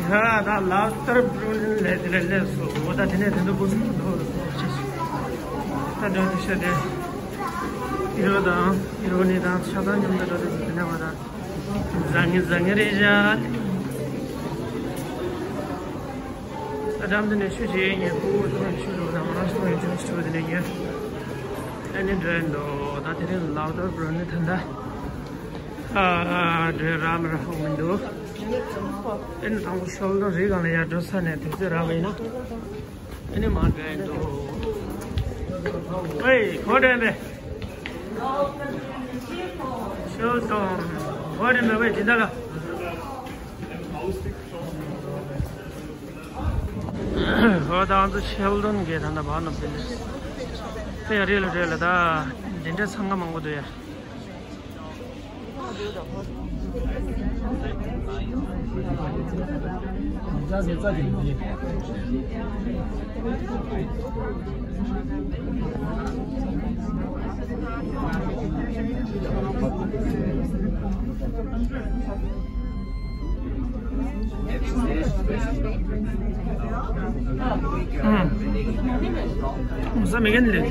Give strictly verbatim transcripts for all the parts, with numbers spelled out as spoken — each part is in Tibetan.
ད་ལ་ལབ་སྟར་བུ་རུ་ནི་ལས་དེ་ལས་ལས་སོ། འོ་ད་དེ་ནས་དེ་འདྲ་པོ་སོང་འགྲོ་ཆེ་ཤོས། ད་འདྲ་དེ་ཤ་དེ་ཨི་རོ་དང་ཨི་རོ་ནི་དང་ཤ་དང་མཉམ་དུ་འགྲོ་དེ་དེ་ནས་བ་ད་བཟང་ངེ་བཟང་ངེ་རེད་བཞག་ད་འགྲམ་དེ་ནས་ཤུ་ཅི་ཡེ་ཉེ་པོ་ཐོན་ཤུ་རུ་དང་རང་སོང་ཡེ་ཆུང་ཆུང་དེ་ནས་ཉེ་ཨ་ནི་འགྲོ་ཡིན་འདུག་ད་དེ་རིང་ལ་ལབ་སྟར་བུ་རུ་ནི་ད་ད། ཨ་འདྲེ་ར་མི་ར་ཧོ་མི་འདུག་ཨེ་ནི་དང་པོ་ཤོལ་དང་རི་སྒང་ལ་ཡར་འགྲོ་ས་ནས་དུས་ཚོད་རག་པ་ཡིན་ན། ཨེ་ནི་མ་འགྲོ་ཡིན་འདུག་ཨེ་གོ་དྲན་པས། ཤོལ་དང་གོ་དྲན་པས་ཝེ་ཇི་འདྲ་ལ། ཧོ་ད་ང་ཚོ་ཤེལ་ཏོན་གྱི་ད་ལྟ་བར་ནོ་བིལ་ལི་དེ་ཡ་རེད་ལ་རེད་ལ་ད་འདི་འདྲའི་འཚང་ཁ་མང་པོ་འདུག་ཡ། ས་མེད་མཁན་ལས།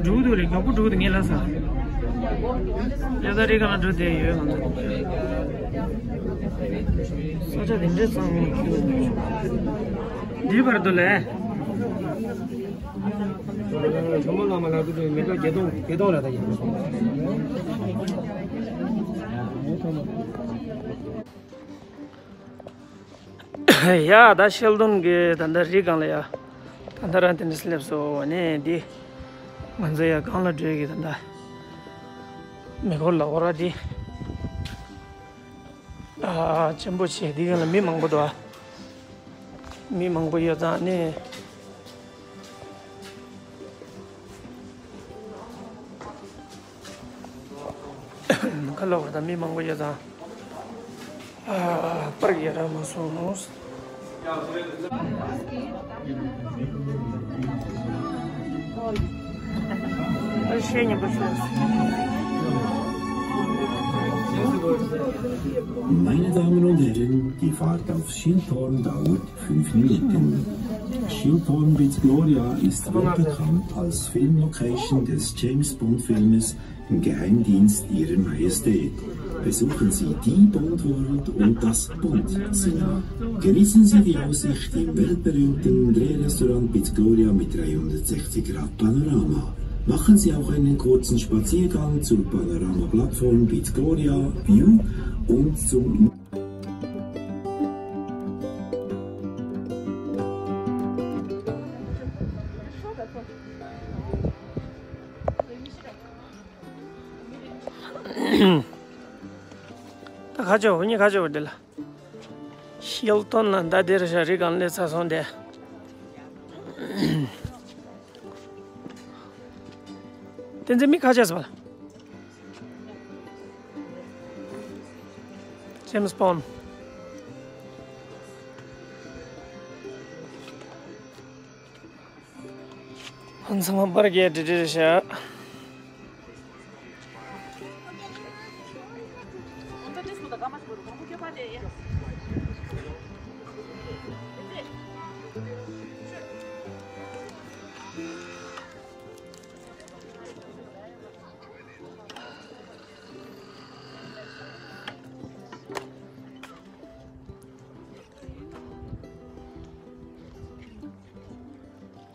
འགྲུག་འདུག་རེད། མགྱོགས་པོ་འགྲུག་འདུག་ངས་ལབ་ས། ཡ་ད་རི་སྒང་ལ་འགྲོ་བསྡད་ཡོད་ང་ཚོ། ས་ཆ་དེ་འདྲའི་གཙང་མ་ཁྱོད། འདིའི་བར་དུ་ལས། ཇོ་མོ་བླ་མ་ལགས་ཀྱི་མེ་ཏོག་བརྒྱད་སྟོང་བརྒྱད་སྟོང་རེ་ད་ཡིན། ཡ་ད་ཤེལ་ཏོན་གྱི་ད་ལྟ་རི་སྒང་ལ་ཡ། ད་ལྟ་རང་དེ་འདྲ་སླེབས་སོང་ནས་འདི། ང་ཚོ་ཡ་སྒང་ལ་འགྲོ་གི་ད་ལྟ། མེ་འཁོར་ལ་འོ་ར་འདི། ཨ་ཆེན་པོ་ཆེ་འདི་སྒང་ལ་མི་མང་པོ་འདུག་ཨ། མི་མང་པོ་ཡོད་ཙང་ནི། ཁ་ལོ་བར་དུ་མི་མང་པོ་ཡོད་ཙང་། ཨ་པར་ཡ་ར་མ་སོང་། ཨ་ཤེས་ཉན་པ་ཤེས། Meine Damen und Herren, die Fahrt auf Schilthorn dauert fünf Minuten. Schilthorn-Piz Gloria ist weltbekannt als Filmlocation des James-Bond-Films Geheimdienst Ihrer Majestät. Besuchen Sie die Bond World und das Bond Cinema. Genießen Sie die Aussicht im weltberühmten Drehrestaurant Piz Gloria mit dreihundertsechzig Grad Panorama. Machen Sie auch einen kurzen Spaziergang zur Panorama-Plattform Piz Gloria View und zum ད་ཁ་ཆེ་བོ་གཉིས་ཁ་ཆེ་བོ་འདི་ལ། ཤེལ་ཏོན་ལ་མདའ་སྡེར་ཤ་རི་སྒང་སླེབས་ཚར་སོང་སྟེ། བསྟན་འཛིན་མི་ཁ་ཆེ་ས་བ་ལ། James Bond། ཚང་མ་པར་རྒྱག་འདྲི་འདྲི་བྱ།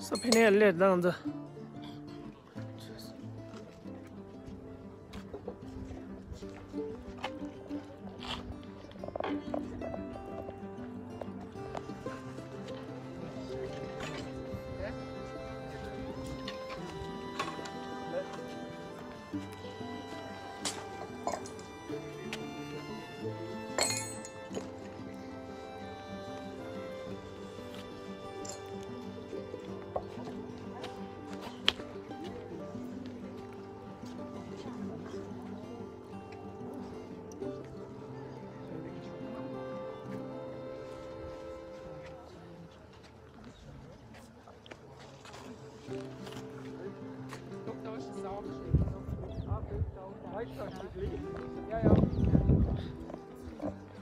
ས་ཕི་ནས་ལས་དང་འདི།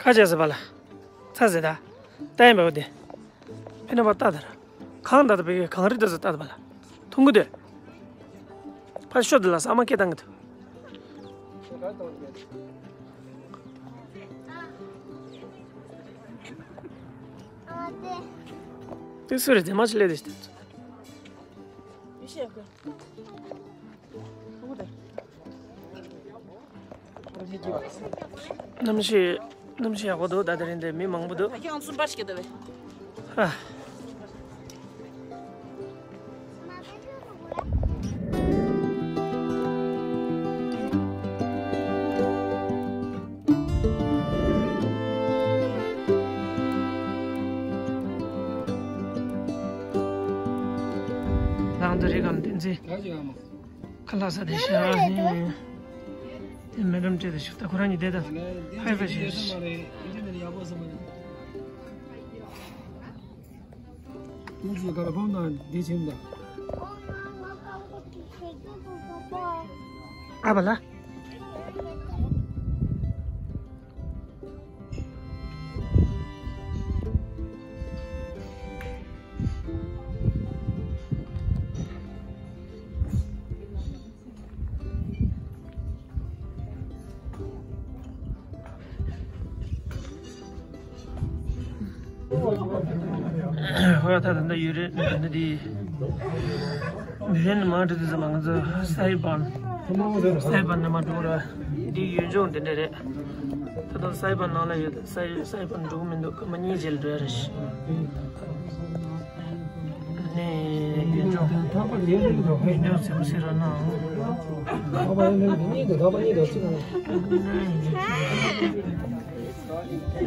ཁ་ཆེ་ས་བ་ལ། ད་ཟེར་ད། ད་ཡིན་པའོ་དེ། ཕེ་ན་པ་ད་ད་ར། གང་ད་ད་བེ་གང་རི་ད་ཟེར་ད་ད་པ་ལ། ཐུང་གུ་དེ། ཕ་ཤོ་དེ་ལ་ས་མ་སྐད་བཏང་གི་ད། དེ་སུ་རེད་དེ་མ་ཅི་ལས་དེ་ཤི་ད། གནམ་གཤིས། གནམ་གཤིས་ཡག་པོ་འདུག་ད་དེ་རིང་འདི་མི་མང་པོ་འདུག་ད་ཁྱེད་ཨང་གསུམ་པར་ཞིག་འདུག་བས། ཨ། ནང་དུ་རིགས་ཀྱི་བསྟན་འཛིན། ཁ་ལག་ཟ་དེ་ཤ་ནི། དེ་མེ་ལམ་བཅད་དེ་ཤ་ད་ཁོ་རང་གཉིས་བསྡད་ད། ཧའི་ཧྥའི་བྱས། ཨ་བ་ལ། ཧོ་ཡ་ད་ད་ད་ཡུ་རེ་ད་ད་དེ། མི་རན་མ་འགྲོ་དུས་ཙམ་ང་ཚོ་སའི་བན། སའི་བན་ནས་མ་འགྲོ་ར། འདི་ཡུལ་ལྗོངས་འདི་འདྲ་རེད། ད་དུང་སའི་བན་ནང་ལ་ཡོད། སའི་སའི་བན་འགྲོ་གི་མི་འདུག་སྐར་མ་གཉིས་རྗེས་ལ་འགྲོ་ཡ་རེད། ནས་ཡུལ་ལྗོངས། ཡུལ་ལྗོངས་ཟེར་བ་ཟེར་ར་ན། ཁྱེད་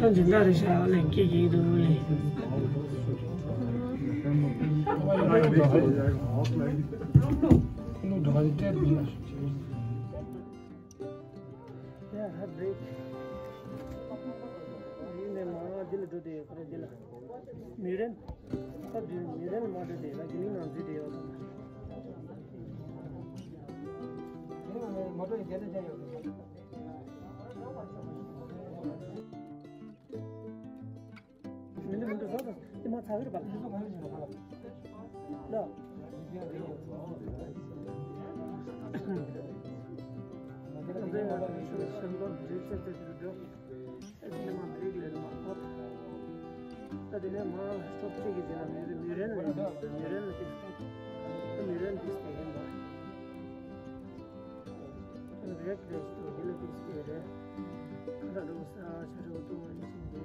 རང་ཅིག་འདྲ་རེད་ཤག་ལན་སྐྱེས་ཀྱི་འདུག་ལེ། མི་རན། ཁ་བདུན་མི་རན་ལ་མ་འགྲོ་དེ་ལ་དགེ་ལིང་ནང་འཛུལ་དེ་ཡོད། དགེ་ལིང་ནང་མ་འགྲོ་ཡི་དེ་ལ་ཅན་ཡོད། མི་འདུག་མི་འདུག་ཟོ་དང་དེ་མ་ཚ་གི་རེད་པ། ལ། ད་དེ་ནས་མ་སྟོབས་གཅིག་གིས་ཟེར་ན་མི་རན་མི་རན་ལ་དེ་ད་མི་རན་དེ་དེ་ཡིན་པ། རེད་རེད་དེ་དེ་ལ་དེ་དེ་རེད། ཁ་ད་རུ་ས་ཆ་རུ་ཏུ་ཨན་ཅིན་དེ།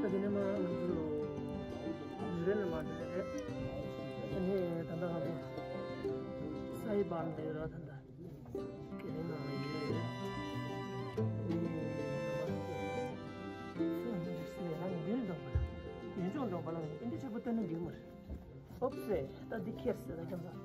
ད་དེ་ནས་མ་ང་ཚོ་མི་རན་ལ་མ་དེ་རེད། ད་ནས་ད་ད་ང་ཚོ་སའི་བན་དེ་ར་ད་ད། དེ་རིང་ནང་ལ་ཡོད་རེད། ཨོབ་སེ་ད་འདི་ཁྱེར་སེ་ད་ཀྱང་ད།